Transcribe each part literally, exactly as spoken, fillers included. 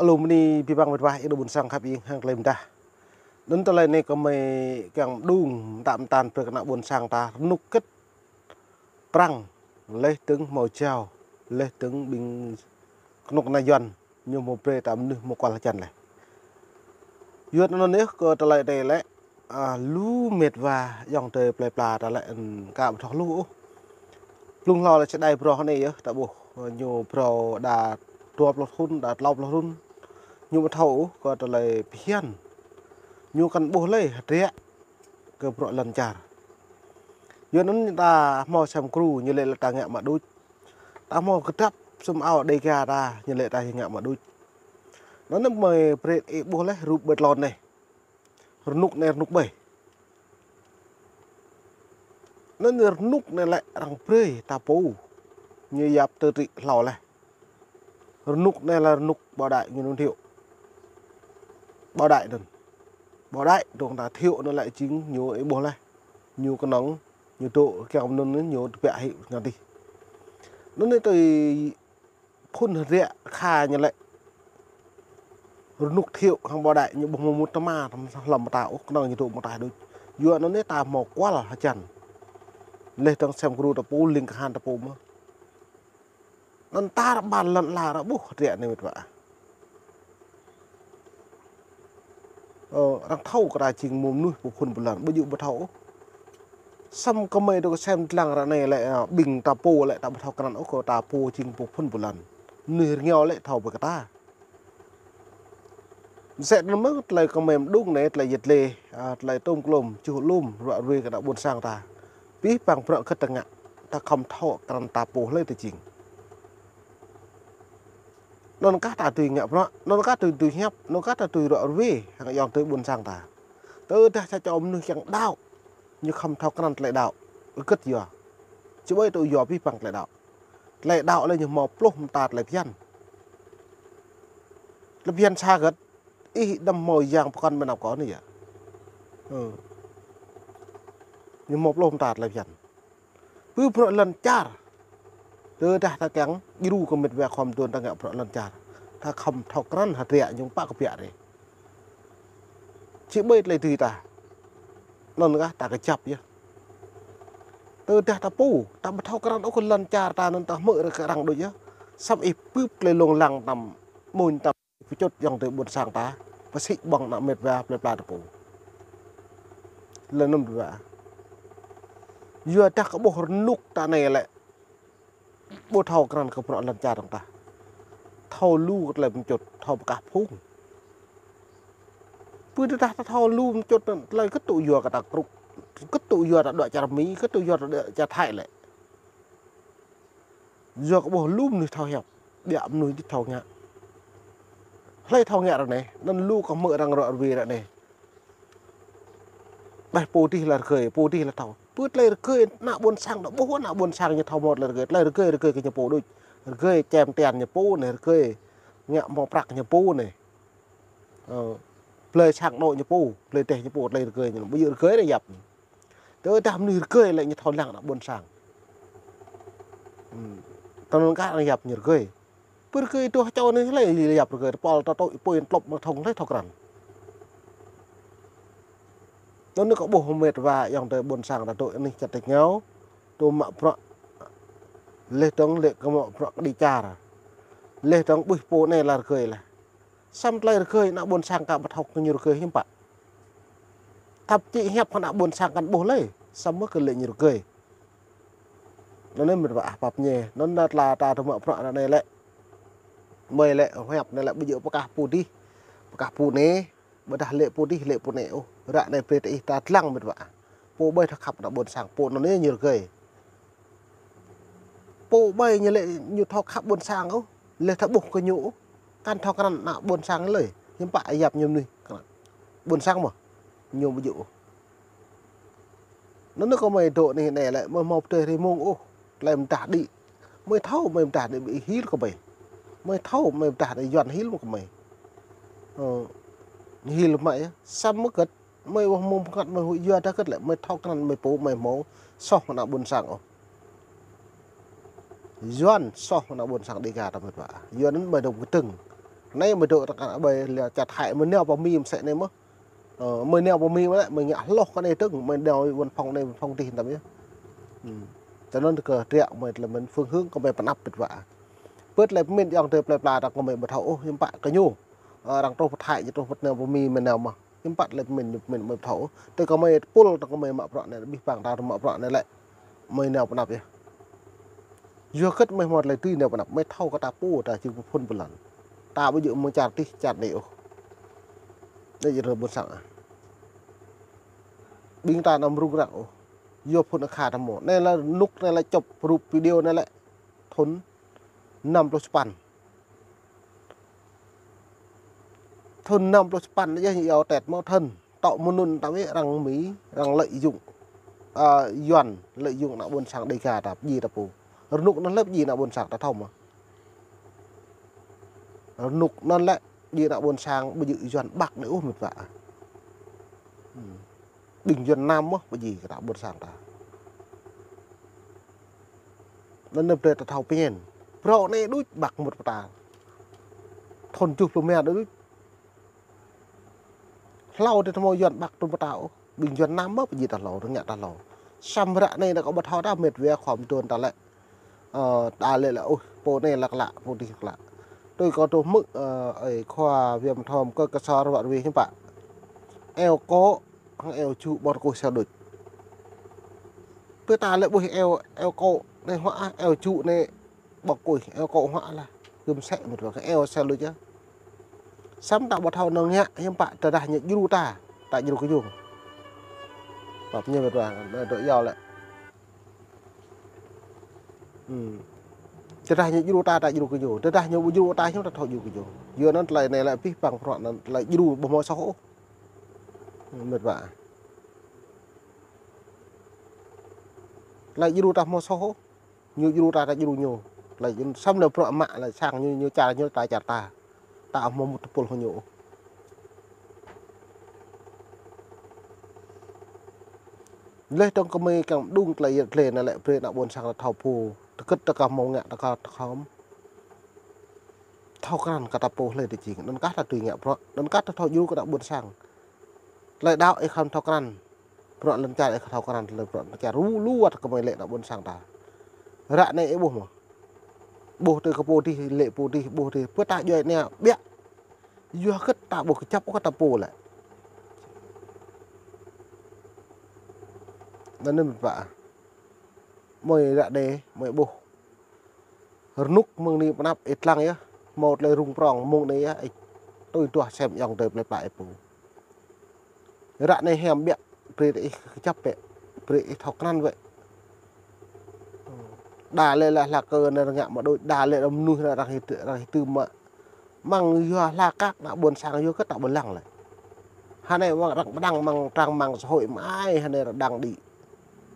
Lŏm anai ƀing ƀăng mĕt wa ih đơ ƀôn sang khăp ih hăng tơlơi mơdah. Anŭn tơlơi anai kơmơi kiăng mơđung mơtă mơtăn brơi kơ ană ƀôn sang ta rơnŭk kĕt Prăng, laih dơ̆ng hmâo jao, laih dơ̆ng ƀing kơnuk kơna Yuan, ñu hmâo brơi ta mơnuih hmâo kual hơjăn laih. Yuan anŭn yơh kơ tơlơi anai lĕ, a, lu mĕt wa ayŏng adơi plơi pla ta lĕ, ưm, ka ƀu thâo lu ôh. Blung hlâo lĕ čơđai phrâo anai yơh ta ƀuh, ñu phrâo đa dua pluh thŭn, đa klâo pluh thŭn. Ñu ƀu thâo ôh kơ tơlơi phiăn. Ñu kăn ƀuh lĕ hơdră kơ bruă lŏn čar. Yua anŭn ta hmâo sem gru ñu lĕ lĕ ta ngă mă đôč. Ta hmâo kơdrăp sum ao Dêga ta ñu lĕ ta ngă mă đôč. Anŭn anai mơi brơi ih ƀuh laih rup ƀơi tlôn anai. Rơnŭk anai rơnŭk ƀai. Anŭn rơnŭk anai lĕ arăng brơi ta pô. Ñu yap tơdri hlâo laih. Rơnŭk anai lĕ rơnŭk Bảo Đại ñu nŭn Thiệu. Bảo Đại anŭn. Bảo Đại dong ta Thiệu anŭn lĕ jing ñu ih ƀuh laih. Ñu kơnơ̆ng, ñu dŏ kiăng mơnŭn ñu tơbiă hĭ ngă dih. Anŭn anai tui phŭn hơdră kha ñu lĕ. Rơnŭk Thiệu hăng Bảo Đại ñu ƀuh mơmŭt tơma tơm hlăm mơta ôh kơnơ̆ng ñu dŏ mơta đôč. Yua anŭn anai ta hmâo kual hơjăn. Laih dơ̆ng sem gru ta pô ling kơhan ta pô mơ̆. Anŭn tar ƀar lŏn ala ră ƀuh hơdră anai mĕt wa. Ơ, arăng thâo kơ ta jing mơnuih pơphŭn pơlăn, ƀu djơ̆ ƀu thâo ôh. Samơ̆ kơmơi dŏ kơ sem dlăng ră anai lĕ, a, ƀing ta pô lĕ ta ƀu thâo krăn ôh kơ ta pô jing pơphŭn pơlăn. Mơnuih rơngiao lĕ thâo ƀơi kơ ta. Mơsĕ anŭn mơ̆ tơlơi kơmơi mơđung anai, tơlơi yet lê, a, tơlơi tôm klôm, čuh lum, ruă ruê kơ ană ƀôn sang ta. Pih păng bruă kơ ta ngă, ta khŏm thâo krăn ta pô hlơi ta jing. Anŭn kah ta tui ngă bruă, anŭn kah tui tui hiăp, anŭn kah ta tui ruă ruê, hăng ayŏng adơi ƀôn sang ta. Tơdah sa čô mơnuih kiăng đaŏ, ñu khŏm thâo krăn tơlơi đaŏ, rơgĕt yua. Či ƀơi tŭ yua pih păng tơlơi đaŏ. Tơlơi đaŏ lĕ ñu hmâo pluh mơta tơlơi phiăn. Tơlơi phiăn sa gĕt, ih đăm hmâo yang pơkŏn mơnam kơ anai yơh. Ơ. Ñu hmâo pluh mơta tơlơi phiăn. Pơ bruă lŏn čar. Tơdah ta kiăng djru kơ mĕt wa khŏm tuan ta ngă bruă lŏn čar. Ta khŏm thâo krăn hơdră ñu pă kơ biă rê. Či ƀơi tơlơi tui ta. Anŭn kah ta kơjăp yơh. Tơdah ta pô, ta ƀu thâo krăn ôh kơ lŏn čar ta anŭn ta hmư̆ rơkơ arăng đôč yơh. Samơ̆ ih bưp tơlơi lông lăng tăm mơ̆n tăm pơčut ayŏng adơi ƀôn sang ta. Pơsĭ ƀơ̆ng ană mĕt wa plơi pla ta pô. Lĕ anŭn wa. Yua dah kơ ƀuh rơnŭk ta anai lĕ. Ƀu thâo krăn kơ bruă lŏn čar dơ̆ng tah. Thâo lu kơ tơlơi pơčut, thâo pơkah phung. Pơ tơdah ta thâo lu pơčut tơlơi kơ tŭ yua kơ ta krŭk, kơ tŭ yua ta dŏ čar Mi, kơ tŭ yua ta dŏ čar Thái lĕ. Yua kơ ƀuh lu mơnuih thâo hiăp, biă mơnuih dih thâo ngă. Hlơi thâo ngă ră anai, anŭn lu kơ hmư̆ arăng ruă ruê ră anai. Ƀĕ pô dih lĕ rơgơi, pô dih lĕ thâo. Pơ tơlơi rơgơi, ană ƀôn sang đa ƀuh, ană ƀôn sang ñu thâo hmâo tơlơi rơgơi. Tơlơi rơgơi, rơgơi kơ ñu pô đôč. Rơgơi čem tian ñu pô anai, rơgơi ngă hmâo prăk ñu pô anai. Ơ, blơi sang anŏ ñu pô, blơi teh ñu pô, tơlơi rơgơi ñu. Ƀu djơ̆ rơgơi anai yap. Tơdah mơnuih rơgơi lĕ ñu thâo lăng ană ƀôn sang. Ưm, tơnŭn kah arăng yap ñu rơgơi. Pơ rơgơi tuh čô anai hlơi yap rơgơi, tơpul ta tui pô tlŏp mă thŏng hlơi thâo krăn. Anŭn anai kơ ƀuh mĕt wa ayŏng adơi ƀôn sang ta dŏ anih čar tač rơngiao, tŭ mă bruă. Laih dơ̆ng lĕ kơ mă bruă kơđi čar. Laih dơ̆ng ƀuh pô anai lĕ rơgơi laih. Samơ̆ tơlơi rơgơi ană ƀôn sang ka ƀu thâo kơ ñu rơgơi hiư̆m pă. Thậm chí hiăp ană ƀôn sang kăn ƀuh lơi, samơ̆ kơ lĕ ñu rơgơi. Anŭn anai mĕt wa ah pap ñe, anŭn anai tơlơi ta tŭ mă bruă ră anai lĕ. Mơi lĕ hiăp anai lĕ ƀu djơ̆ pơkah pô dih, pơkah pô anai, ƀôdah lĕ pô dih, lĕ pô anai ôh. Ră anai brơi ta ih ta dlăng mĕt wa ah. Pô ƀai thâo khăp ană ƀôn sang, pô anŭn anai ñu rơgơi. Pô ƀai ñu lĕ ñu thâo khăp ƀôn sang ôh, lĕ thâo ƀuh kơ ñu ôh. Kăn thâo krăn ană ƀôn sang lơi. Hiư̆m pă yap ñu mơnuih. Ƀôn sang mơ̆. Ñu ƀu djơ̆ ôh. Anŭn anai kơ mơi dŏ anih anai lĕ, mơi hmâo pơdơi rơmông ôh. Tơlơi mơdah đĭ. Mơi thâo mơi mơdah đĭ ƀing hil kơ mơi. Mơi thâo mơi mơdah đĭ Yuan hil kơ mơi. Ơ, hil mă yơh. Samơ̆ gĕt Mơi ƀuh mơ̆ng pơngăt mơi huĭ yua dah gĕt lĕ mơi thâo krăn mơi pô mơi hmâo soh ană ƀôn sang ôh. Yuan soh ană ƀôn sang Dêga ta mĕt wa. Yuan anŭn mơi dŏ kơdơ̆ng. Anai mơi dŏ tơkă ƀơi lĕ čar Thái mơi nao pơ Mi mơsĕ anai mơ̆. Ơ, mơi nao pơ Mi mơ̆ lĕ, mơi ngă hloh kơ anai tơ̆ng, mơi nao văn phòng anai văn phòng tih tăm yơh. Hmm. Tơ anŭn kơ triă mơi tơlơi mơ̆n phương hướng kơ mơi pơnăp pĭt wă. Pơ̆t lĕ pơmĭn yŏng tơ plơi pla ta kơ mơi ƀu thâo ôh, hiư̆m pă kơ ñu. Ơ, arăng truh pơ Thái, ñu truh pơ nao pơ Mi mơi nao mơ̆. Hiư̆m pă lĕ pơmĭn, pơmĭn mơi ƀu thâo ôh. Tơ kơ mơi pul ta kơ mơi mă bruă anai, abih bang ta mă bruă anai lĕ. Mơi nao pơnăp yơh. Yua hơget mơi hmâo tơlơi tui nao pơnăp, mơi thâo kơ ta pô ta jing pơphun pơlăn. Ta ƀu djơ̆ mơ̆ng čar tih čar anai ôh. Anai jing ƀôn sang ah. Ƀing ta anăm rŭng răng ôh. Yua phun akha ta mơ̆. Anai lĕ rơnŭk anai lĕ chụp rup video anai lĕ thun năm pluh sapăn. Thun năm pluh sapăn anai yơh ñu iâu Tết mơ̆ thun. Tŏ mơnŭn ta wĕ arăng Mi, arăng lợi dụng. Ơ, Yuan lợi dụng ană ƀôn sang Đêga ta, pơjing ta pô. Rơnŭk anŭn lĕ pơjing ană ƀôn sang ta thâo mơ̆. Rơnŭk anŭn lĕ pơjing ană ƀôn sang, ƀu djơ̆ Yuan Bắc anai ôh mĕt wa. Hmm. Ƀing Yuan Nam mơ̆ pơjing kơ ană ƀôn sang ta. Anŭn anai brơi ta thâo pơñen. Bruă anai đôč Bắc mŭt pơtă. Thun tơjuh pluh rơma đôč. Hlâo tơ tơmâo Yuan Bắc trŭn pơtao ôh. Ƀing Yuan Nam mơ̆ pơjing ta hlâo, rơngiă ta hlâo. Samơ̆ ră anai ta kơ ƀu thâo ta mĕt wa khŏm tuan ta lĕ. Ơ, ta lĕ lĕ, ôh, pô anai lăk lăk, pô dih lăk lăk. Tui kâo truh hmư̆, ơ, ơi khua Viêm Thom kơ Ksor wă rui hiư̆m pă. Eo kô̆, hăng eo jŭ ƀơ̆ng kô̆ sa đôč. Pơ ta lĕ ƀuh eo, eo kô̆, anai huă ah, eo jŭ anai ƀơ̆ng kô̆, eo kô̆ huă lah. Gơ̆m sĕ mĕt wa, eo sa đôč yơh. Samơ̆ ta ƀu thâo nao ngă, hiư̆m pă tơdah ñu djru ta, ta djru kơ ñu. Pap ñu mĕt wa, anai dŏ iâu lĕ. Hmm. Tơdah ñu djru ta, ta djru kơ ñu. Tơdah ñu ƀu djru ta, hiư̆m ta thâo djru kơ ñu. Yua anŭn tơlơi anai lĕ abih bang bruă anŭn tơlơi djru ƀu hmâo soh ôh. Hmm, mĕt wa. Tơlơi djru ta hmâo soh ôh. Ñu djru ta, ta djru ñu. Lĕ samơ̆ lĕ bruă mă lĕ sang ñu, ñu čar ñu, ta čar ta. Ta hmâo mŭt tơpul hăng ñu. Leh dong kơ mơi kiăng mơđung tơlơi yet lĕ anai lĕ brơi ană ƀôn sang ta thâo pô. Tơkơ̆t ta kơ hmâo ngă ta kơ ta khŏm. Thâo krăn kơ ta pô hlơi tơ jing. Anŭn kah ta tui ngă bruă. Anŭn kah ta thâo djru kơ ană ƀôn sang. Tơlơi đaŏ ih khŏm thâo krăn. Bruă lŏn čar ih khŏm thâo krăn, tơlơi bruă lŏn čar lu lu wơ̆t kơ mơi lĕ ană ƀôn sang ta. Ră anai ih ƀuh mơ̆. Ƀuh tui kơ pô dih, lĕ pô dih, ƀuh dih. Pơ ta djuai anai ƀiă. Yua hơget ta ƀu kơjăp ôh kơ ta pô lĕ. Anŭn mĕt wa. Mơi ră anai, mơi ƀuh. Rơnŭk mơ̆ng anai pơnăp ih lăng yơh, hmâo tơlơi rŭng prŏng mơ̆ng anai yơh, ih tui duah sem yŏng tơ plơi pla ih pô. Ră anai hiam biă, brơi ih kơjăp bĕ, brơi ih thâo krăn bĕ. Đa lĕ lah hla kơ anai rơngiă mă đôč, đa lĕ mơnuih anai arăng hit-, arăng hit tơm mă. Mơ̆ng yua hla kăk ană ƀôn sang yua kơ ta ƀu lăng lĕ. Hơnai mơ̆ng arăng pơdăng mơ̆ng trang mạng xã hội mơai hơnai arăng đăng đĭ.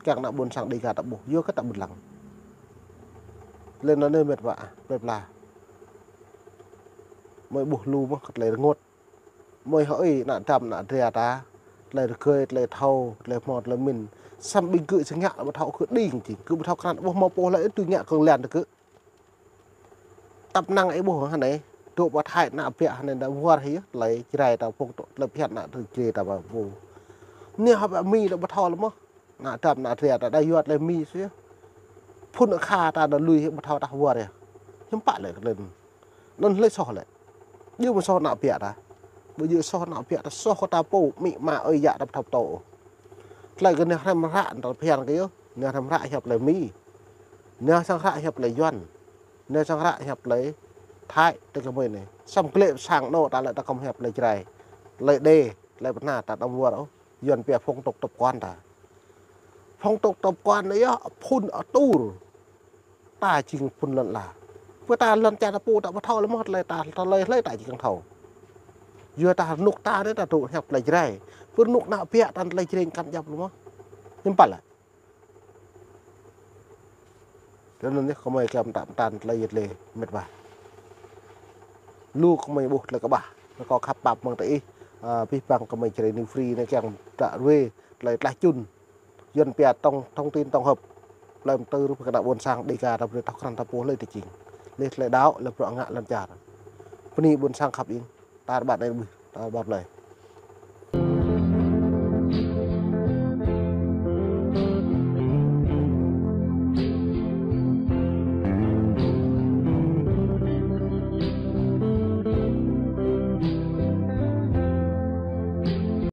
Kiăng ană ƀôn sang Đêga ta ƀuh, yua kơ ta ƀu lăng. Lĕ anŭn anai mĕt wa, plơi pla. Mơi ƀuh lu mơ̆ kơ tơlơi rơngot. Mơi hơi ană dăm ană dra ta. Tơlơi rơgơi, tơlơi thâo, tơlơi hmâo, tơlơi mĭn. Samơ̆ ƀing gơ̆ sơngă ƀu thâo kơ đing jing, gơ̆ ƀu thâo krăn, ƀu hmâo pô hlơi tui ngă kơ lan tơ gơ̆. Tăp năng ih ƀuh hơnai, dŏ pơ Thái ană biă hơnai đa wơr hĭ, tơlơi Jrai ta phung tŏ, tơlơi phiăn ană tơlơi Jrai ta ƀu. Anai hơbă Mi đa ƀu thâo lĕ mơ̆. Ană dăm ană dra ta đa yua tơlơi Mi sui. Phun akha ta đa lui hĭ ƀu thâo ta wơr hĭ. Hiư̆m pă lĕ kơ lĕ. Anŭn hlơi soh lĕ. Djơ̆ mơ̆ soh ană biă ta. Ƀu djơ̆ soh ană biă ta, soh kơ ta pô, amĭ ama ơi yă ta ƀu thâo pơtô. Tơlơi kơ anai hrăm hră, tơlơi phiăn kơ yơh. Anai hrăm hră hiăp tơlơi Mi. Anai sang hră hiăp tơlơi Yuan. Anai sang hră hiăp tơlơi Thái, tơ kơ mơi anai. Samơ̆ glĕ sang anŏ ta lĕ ta khŏm hiăp tơlơi Jrai. Tơlơi Đê, tơlơi pơhna ta đăm wơr ôh. Yuan pia phong tục tập quán ta. Phong tục tập quán anai yơh, phun atur. Ta jing phun lŏn ala. Pơ ta lŏn čar ta pô ta ƀu thâo lĕ mơ̆ tơlơi ta, tơlơi hlơi ta jing thâo. Yua ta rơnŭk ta anai ta dŏ hiăp tơlơi Jrai. Pơ rơnŭk ană biă ta tơlơi Jrai kăn djăp lĕ mơ̆. Hiư̆m pă lĕ. Tui anŭn yơh kơ mơi kiăng pơtă pơtăn tơlơi yet lĕ mĕt wa. Lu kơ mơi ƀuh tơlơi kơƀah. Rơkâo khăp pap mơ̆ng tơ ih. Ơ, abih bang kơ mơi Jrai New Free anai kiăng pơtă rue tơlơi tlaih čun. Yuan pia thông, thông tin tổng hợp. Plei mơtư rup kơ ană ƀôn sang Đêga ta brơi thâo krăn ta pô hlơi tơ jing. Lĕ tơlơi đaŏ, lĕ bruă ngă lŏn čar. bơni ƀôn sang khăp ing. Ta rơbat anai ƀuh, ta rơbat lơi.